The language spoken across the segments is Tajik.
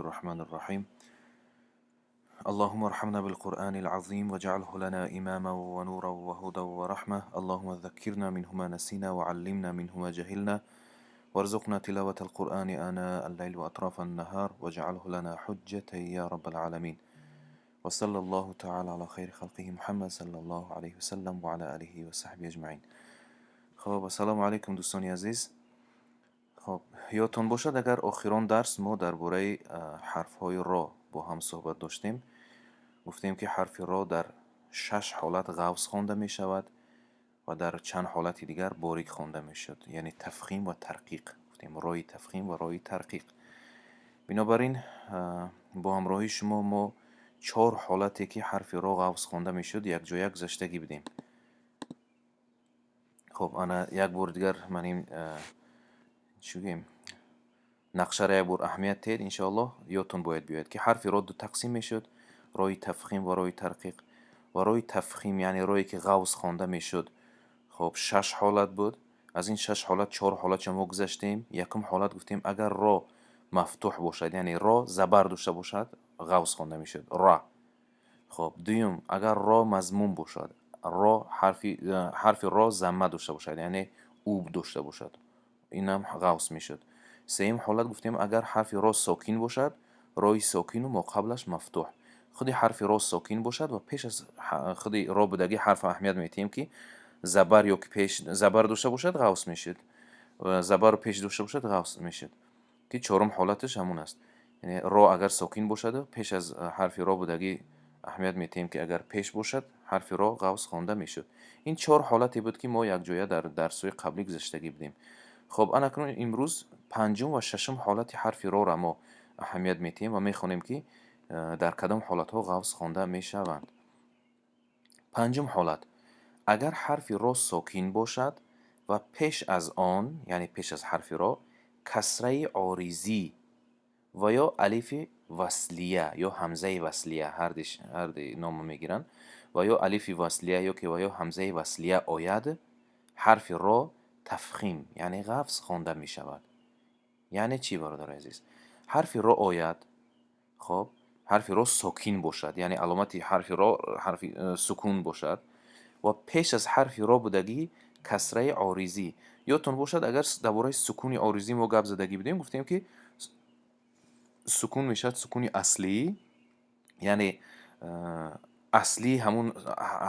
الرحمن الرحيم. اللهم ارحمنا بالقرآن العظيم واجعله لنا إماما ونورا وهدى ورحمة. اللهم ذكرنا منه ما نسينا وعلمنا منه ما جهلنا وارزقنا تلاوة القرآن آناء الليل وأطراف النهار واجعله لنا حجة يا رب العالمين. وصلى الله تعالى على خير خلقه محمد صلى الله عليه وسلم وعلى آله وصحبه أجمعين. خب، السلام علیکم دوستان عزیز. خب، یادتان باشد، اگر آخران درس ما درباره حرفهای را با هم صحبت داشتیم، گفتیم که حرف را در شش حالت غوص خوانده می شود و در چند حالت دیگر باریک خوانده می شد، یعنی تفخیم و ترقیق. گفتیم رای تفخیم و رای ترقیق. بنابراین با همراهی شما ما چهار حالتی که حرف را غوص خوانده می شد یک جای گذشتگی بدیم. خب، انا یک بار دیگر من این چی گیم، нақшаро як бор аҳамият диҳед. Иншоаллоҳ, ёдтон бояд биёяд, ки ҳарфи ро ду тақсим мешуд: рои тафхим ва рои тарқиқ. Ва рои тафхим, яъне рое ки ғавз хонда мешуд, хоб, шаш ҳолат буд. Аз ин шаш ҳолат чор ҳолатша мо гузаштем. Якум ҳолат гуфтем, агар ро мафтуҳ бошад, яъне ро забар дошта бошад, ғавз хонда мешуд, ра. Хоб, дуюм, агар ро мазмум бошад, ро ҳарфи ро замма дошта бошад, яъне уб дошта бошад, инам ғавз мешуд. Сеюм ҳолат гуфтем, агар ҳарфи ро сокин бошад, рои сокину моқаблаш мафтуҳ, худи ҳарфи ро сокин бошад ва пеш аз худи ро будагӣ ҳарф аҳамият метиҳем, ки забар ё ки пеш забар дошта бошад, ғавс мешуд, забару пеш дошта бошад, ғавс мешуд, ки чорум ҳолаташ ҳамон аст. Яъне ро агар сокин бошаду пеш аз ҳарфи ро будагӣ аҳамият метиҳем, ки агар пеш бошад, ҳарфи ро ғавс хонда мешуд. Ин чор ҳолате буд, ки мо якҷоя дар дарсҳои қаблӣ гузаштагӣ будем. Хоб, анакнун имрӯз панҷум ва шашум ҳолати ҳарфи роро мо аҳамият метиҳем ва мехонем, ки дар кадом ҳолатҳо ғавс хонда мешаванд. Панҷум ҳолат: агар ҳарфи ро сокин бошад ва пеш аз он, яъне пеш аз ҳарфи ро, касраи оризӣ ва ё алифи васлия ё ҳамзаи васлия, ҳарди нома мегиранд, ва ё алифи васлия ё ки ва ё ҳамзаи васлия ояд, ҳарфи ро тафхим, яъне ғафз хонда мешавад. Яъне чӣ, бародари азиз? Ҳарфи ро ояд, хоб, ҳарфи ро сокин бошад, яъне аломати ҳарфи ро ҳарфи сукун бошад ва пеш аз ҳарфи ро будагӣ касраи оризӣ. Ёдтон бошад, агар дар бораи сукуни оризӣ мо гап задагӣ будем, гуфтем, ки сукун мешавад сукуни аслӣ, яъне аслии ҳамун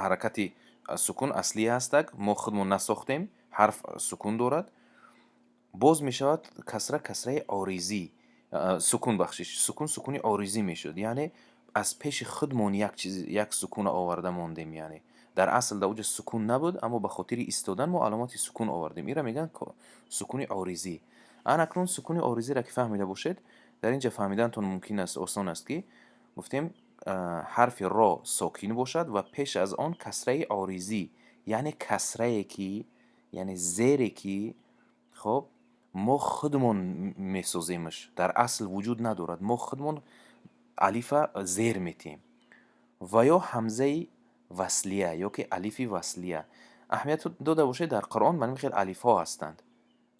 ҳаракати сукун аслӣ ҳастак, мо худмон насохтем, ҳарф сукун дорад. Боз мешавад касра, касраи оризӣ, сукун, бахшиш, сукун, сукуни оризӣ мешуд, яъне аз пеши худмон як чиз, як сукуна оварда мондем. Яъне дар асл дар оҷа сукун набуд, аммо ба хотири истодан мо аломати сукун овардем. Инро мегӯянд сукуни оризӣ. Ан акнун сукуни оризиро ки фаҳмида бошед, дар ин ҷа фаҳмиданатон мумкин аст, осон аст, ки гуфтем, ҳарфи ро сокин бошад ва пеш аз он касраи оризӣ, яъне касрае ки, яъне зере ки, хоб, мо худмон месоземаш, дар асл вуҷуд надорад, мо худмон алифа зер метиҳем, ва ё ҳамзаи васлия ё ки алифи васлия. Аҳамият дода бошед, дар Қуръон ман хел алифҳо ҳастанд.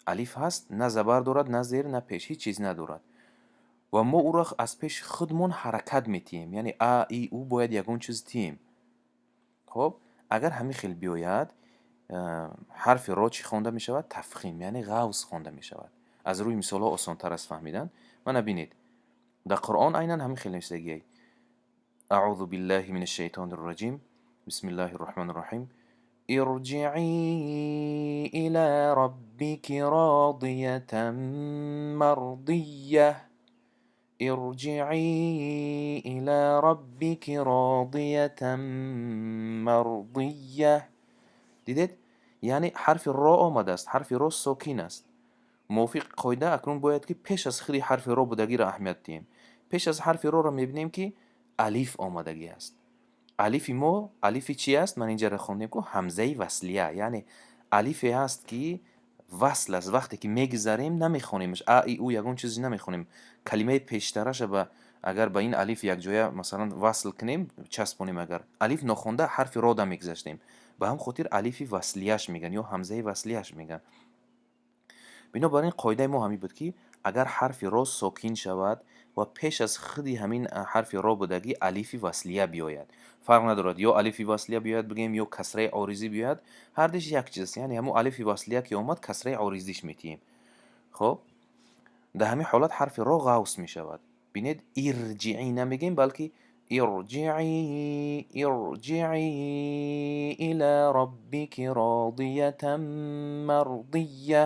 Алиф ҳаст, на забар дорад, на зер, на пеш, ҳеҷ чиз надорад ва мо ӯро аз пеши худмон ҳаракат метиҳем, яъне а, и, у бояд ягон чиз тиҳем. Хоб, агар ҳамин хел биёяд, ҳарфи ро чӣ хонда мешавад? Тафхим, яъне ғавз хонда мешавад. Аз рӯи мисолҳо осонтар аст фаҳмидан. Мана бинед, дар Қуръон айнан ҳамин хел нависагиай. أعوذ بالله من الشيطان الرجيم، بسم الله الرحمن الرحيم. ارجعي إلى ربك راضية مرضية، ارجعي إلى ربك راضية مرضية. Дидед, яъне ҳарфи ро омадааст, ҳарфи ро сокин аст. Мувофиқи қоида акнун бояд ки пеш аз худи ҳарфи ро будагиро аҳамият диҳем. Пеш аз ҳарфи роро мебинем, ки алиф омадагӣ аст. Алифи мо алифи чи аст? Ман инҷаро хондем ку, ҳамзаи васлия, яъне алифе аст, ки васл аст. Вақте ки мегузарем, намехонемаш, а, и, у ягон чизе намехонем. Калимаи пештараша ба агар ба ин алиф якҷоя, масалан, васл кунем, часпонем, агар алиф нохонда ҳарфи ро да мегузаштем. Ба ҳам хотир алифи васлияш мегӯянд ё ҳамзаи васлияш мегӯянд. Бинобар ин қоидаи мо ҳамин буд, ки агар ҳарфи ро сокин шавад ва Ва пеш аз худи ҳамин ҳарфи ро будагӣ алифи васлия биёяд. Фарқ надорад, ё алифи васлия биёяд бигӯем, ё касраи оризӣ биёяд, ҳардуш як чиз аст. Яъне ҳамун алифи васлия ки омад, касраи оризиш метиҳем. Хоб, дар ҳамин ҳолат ҳарфи ро ғавс мешавад. Бинед, ирҷиӣ намегӯем, балки ирҷиӣ, ирҷиӣ ила роббики родиятан мардия.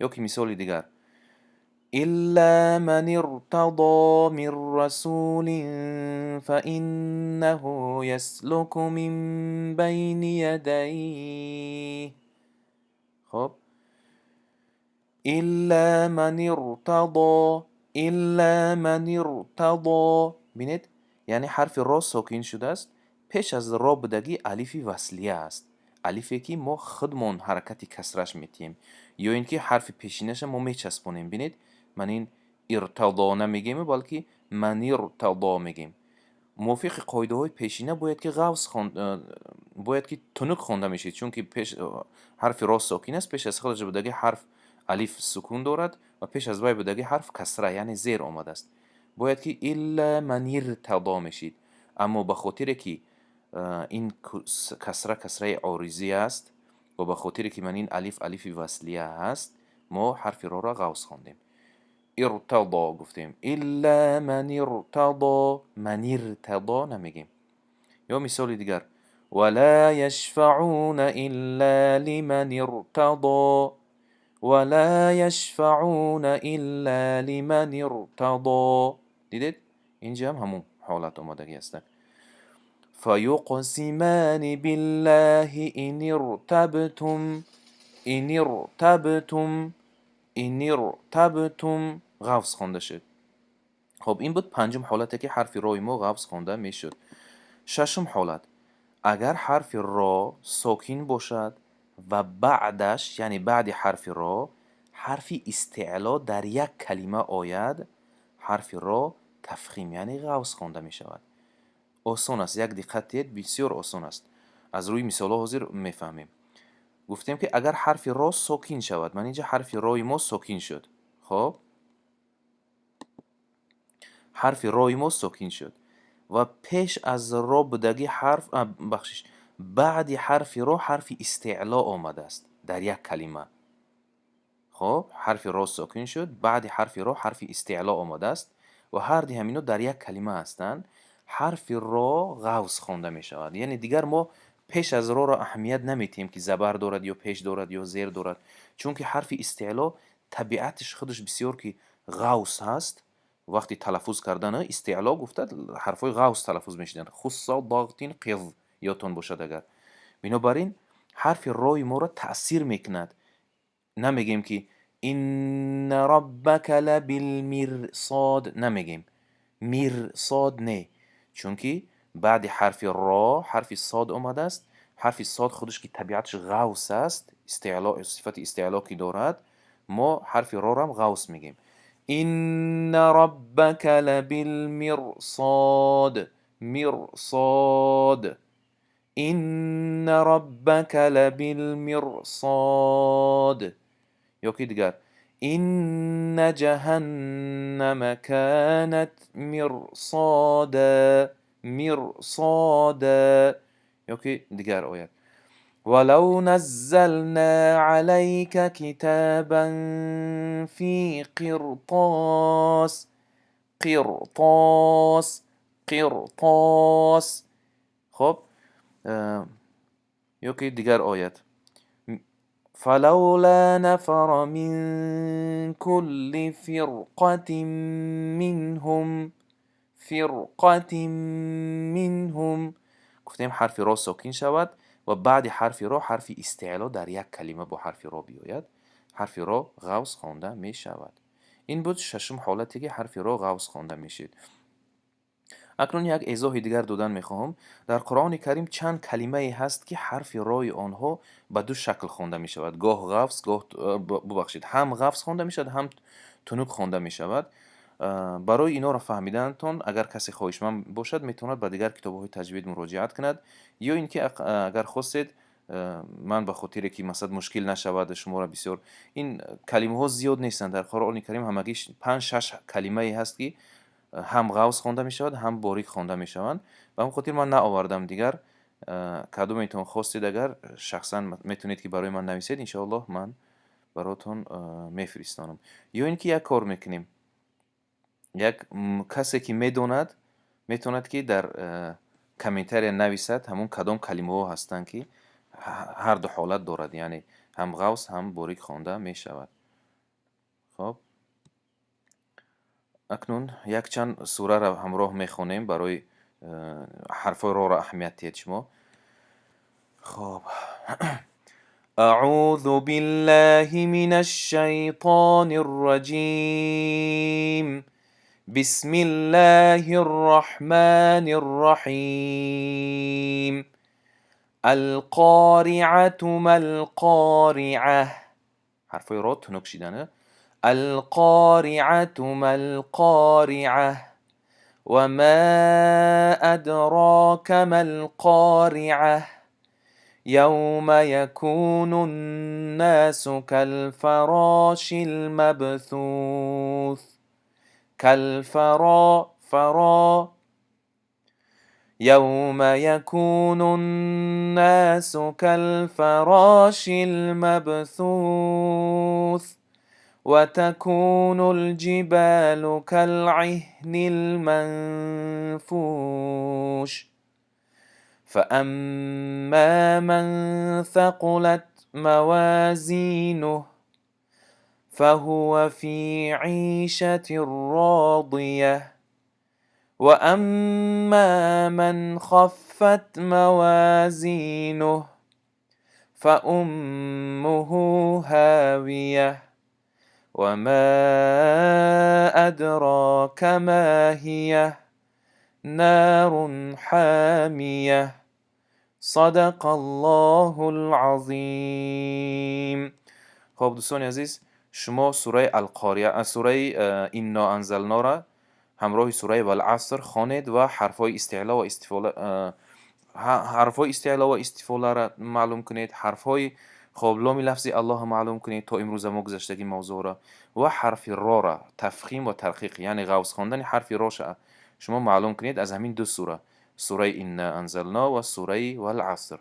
Ё ки мисоли дигар: илла ман иртадо мин расулин фаиннаҳу яслуку мин байни ядайҳ. Хоб, илла ман иртадо, илла ман иртадо. Бинед, яъне ҳарфи ро сокин шудааст, пеш аз ро будагӣ алифи васлия аст, алифе ки мо худмон ҳаракати касраш метиҳем ё ин ки ҳарфи пешинаша мо мечаспонем. Бинед, ман ин иртадо намегӯем, балки маниртадо мегӯем. Мувофиқи қоидаҳои пешина бояд ки ғавс, бояд ки тунук хонда мешид, чунки пеш ҳарфи ро сокин аст, пеш аз худаш будагӣ ҳарф алиф сукун дорад ва пеш аз вай будагӣ ҳарф касра, яъне зер омадааст. Бояд ки илла маниртадо мешид, аммо ба хотире ки ин касра касраи оризӣ аст ва ба хотире ки ман ин алиф алифи васлия аст, мо ҳарфи роро ғавс хондем, иртадо гуфтем. Илла маниртадо, маниртадо намегем. Ё мисоли дигар: вала яшфаъуна илла лиман иртадо, вала яшфаъуна илла лиман иртадо. Дидед, инҷа ҳам ҳамун ҳолат омадагӣ ҳастак. Фаюқсимани биллаҳи ин иртабтум, ин иртабтум, ин иртабтум, ғавс хонда шуд. Хоб, ин буд панҷум ҳолате ки ҳарфи рои мо ғавс хонда мешуд. Шашум ҳолат: агар ҳарфи ро сокин бошад ва баъдаш, яъне баъди ҳарфи ро, ҳарфи истеъло дар як калима ояд, ҳарфи ро тафхим, яъне ғавс хонда мешавад. Осон аст, як диққат диҳед, бисёр осон аст. Аз рӯи мисолҳо ҳозир мефаҳмем. Гуфтем ки агар ҳарфи ро сокин шавад, ман инҷа ҳарфи рои мо сокин шуд. Хоб, ҳарфи рои мо сокин шуд ва пеш аз ро будагӣ ҳарф, бахшиш, баъди ҳарфи ро ҳарфи истеъло омадааст дар як калима. Хоб, ҳарфи ро сокин шуд, баъди ҳарфи ро ҳарфи истеъло омадааст ва ҳарди ҳамино дар як калима ҳастанд, ҳарфи ро ғавс хонда мешавад. Яъне дигар мо пеш аз роро аҳамият наметиҳем, ки забар дорад ё пеш дорад ё зер дорад, чунки ҳарфи истеъло табиатиш худаш бисёр ки ғавс ҳаст. Вақти талаффуз кардан истеъло гуфта, ҳарфҳои ғавс талаффуз мешуданд: хусса, дағтин, қиз, ёдтон бошад агар. Бинобар ин ҳарфи рои моро таъсир мекунад. Намегӯем ки инна роббака лабилмирсод, намегӯем мирсод, не, чунки баъди ҳарфи ро ҳарфи сод омадааст. Ҳарфи сод худаш ки табиаташ ғавс аст, сифати истеъло ки дорад, мо ҳарфи рорам ғавс мегӯем. Инна роббака лабилмирсод, мирсод, инна роббака лабилмирсод. Ё ки дигар: инна ҷаҳаннама канат мирсода, мирсода. Ё ки дигар оят: валав наззална алайка китабан фи қиртос, қиртос, қиртос. Хоб, ё ки дигар оят: фалавла нафара мин кулли фирқатин минҳум, фирқатин минҳум. Гуфтем, ҳарфи ро сокин шавад ва баъди ҳарфи ро ҳарфи истеъло дар як калима бо ҳарфи ро биёяд, ҳарфи ро ғавс хонда мешавад. Ин буд шашум ҳолате ки ҳарфи ро ғавс хонда мешуд. Акнун як эзоҳи дигар додан мехоҳам. Дар Қуръони Карим чанд калимае ҳаст, ки ҳарфи рои онҳо ба ду шакл хонда мешавад, гоҳ ғафз, гоҳ, бубахшед, ҳам ғафз хонда мешавад, ҳам тунук хонда мешавад. Барои инҳоро фаҳмиданатон, агар касе хоҳишманд бошад, метавонад ба дигар китобҳои таҷвид муроҷиат кунад, ё ин ки агар хостед, ман ба хотире ки масалан мушкил нашавад шуморо бисёр, ин калимаҳо зиёд нестанд. Дар Қуръони Карим ҳамагӣ панҷ шаш калимае ҳаст, ки Ҳам ғавз хонда мешавад, ҳам борик хонда мешаванд. Ба ҳамин хотир ман наовардам дигар. Кадометон хостед, агар шахсан метавонед, ки барои ман нависед, иншоаллоҳ, ман баротон мефиристонам. Ё ин ки як кор мекунем: як касе ки медонад, метавонад, ки дар комментария нависад, ҳамон кадом калимаҳо ҳастанд, ки ҳарду ҳолат дорад, яъне ҳам ғавз, ҳам борик хонда мешавад. Хоб, акнун якчанд сураро ҳамроҳ мехонем. Барои ҳарфҳои роро аҳамият диҳед шумо. Хоб, أعوذ بالله من الشيطان الرجيم. بسم الله الرحمن الرحيم. القارعة ما القارعة. Ҳарфҳои ро тунук шидана. القارعة ما القارعة. وما أدراك ما القارعة. يوم يكون الناس كالفراش المبثوث. كالفرا فرا. يوم يكون الناس كالفراش المبثوث وتكون الجبال كالعهن المنفوش. فأما من ثقلت موازينه فهو في عيشة راضية. وأما من خفت موازينه فأمه هاوية. وما أدراك ما هي. نار حامية. صدق الله العظيم. Хоб, дӯстони азиз, шумо сураи Алқория, сураи Инно анзалнора ҳамроҳи сураи Валаср хонед ва ҳарфҳои истеъло ва истифола, ҳарфҳои истеъло ва истифоларо маълум кунед, ҳарфҳои, хоб, ломи лафзи Аллоҳро маълум кунед, то имрӯза мо гузаштагӣ мавзӯъро ва ҳарфи рора, тафхим ва тарқиқ, яъне ғавз хондани ҳарфи роша шумо маълум кунед аз ҳамин ду сура, сураи Инна анзално ва сураи Валаср.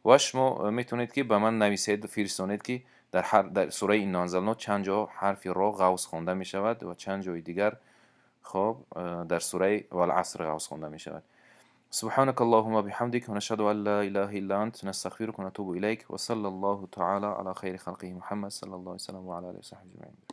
Ва шумо метавонед, ки ба ман нависед, фиристонед, ки дар сураи Инна анзално чанд ҷо ҳарфи ро ғавз хонда мешавад ва чанд ҷои дигар, хоб, дар сураи Валаср ғавз хонда мешавад. سبحانك اللهم بحمدك ونشهد أن لا إله إلا أنت نستغفرك ونتوب إليك. وصلى الله تعالى على خير خلقه محمد صلى الله عليه وسلم وعلى آله وصحبه أجمعين.